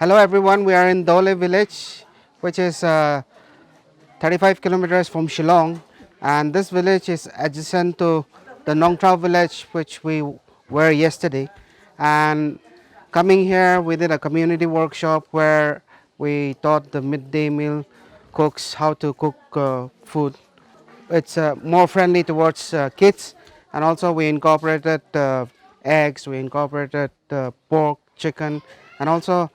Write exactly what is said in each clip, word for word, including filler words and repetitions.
Hello everyone, we are in Dole village, which is uh, thirty-five kilometers from Shillong, and this village is adjacent to the Nongtrau village, which we were yesterday. And coming here, we did a community workshop where we taught the midday meal cooks how to cook uh, food. It's uh, more friendly towards uh, kids, and also we incorporated uh, eggs, we incorporated uh, pork, chicken, and also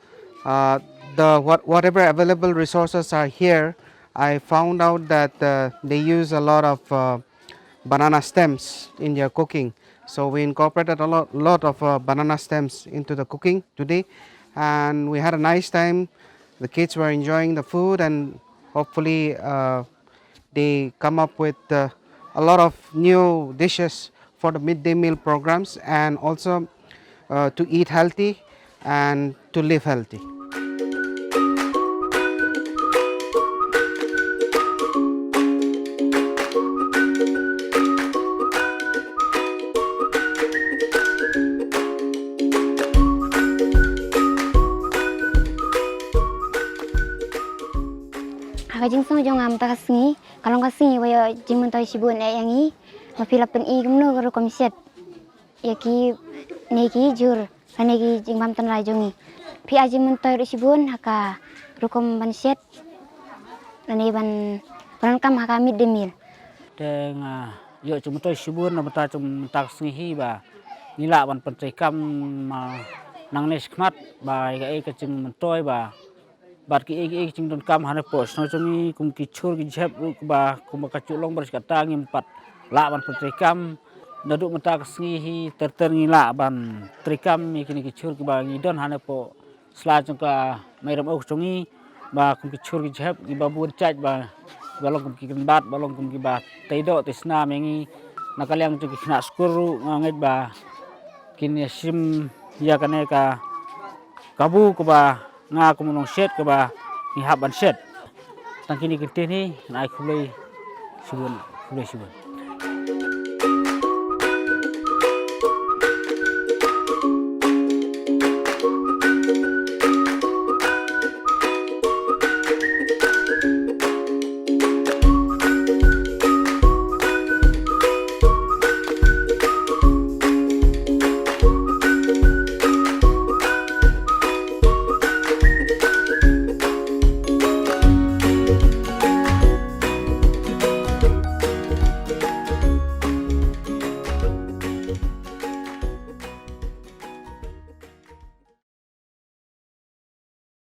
uh, the what, whatever available resources are here. I found out that uh, they use a lot of uh, banana stems in their cooking. So we incorporated a lot, lot of uh, banana stems into the cooking today, and we had a nice time. The kids were enjoying the food, and hopefully uh, they come up with uh, a lot of new dishes for the midday meal programs, and also uh, to eat healthy and to live healthy. Ha ka jingsngew jong nga mynta ka sngi, ka long ka sngi ba ïoh jingmyntoi shibun eh ïa ngi. Ba phi la pyni kumno ka rukom shet ïa kine ki jhur lane ki jingbam tynrai jong ngi. Phi ai jingmyntoi ruh shibun ha ka rukom ban shet lane ban, ban kam ha ka midday meal. Te nga ïoh jingmyntoi shibun na bynta jong mynta ka sngi hi ba ngi lah ban pyntreikam, ah, nangne shakhmat ba ïa kaei ka jingmyntoi ba bad kiei kiei ki jingdonkam hangne hapoh shnong jong ngi, kum ki jhur ki jhep ruh kiba kumba ka ju long bad shi katta ngim pat lah ban pyntreikam. Naduh mynta ka sngi hi ter ter ngi lah ban treikam ïa kine ki jhur kiba ngi don hangne hapoh sla jong ka Mairamau jong ngi, ba kum ki jhur ki jhep kiba bun jait ba, ba long kum ki kynbat, ba long kum kiba tei doh tei snam ïa ngi. Na ka liang jong ki khynnah skul ruh nga ngeit ba kin ïa shim ïa kane ka kabu kaba nga kum u nongshet kaba ngi hap ban shet. Tang kine ki ktien hi, ngan ai khublei shibun, khublei shibun.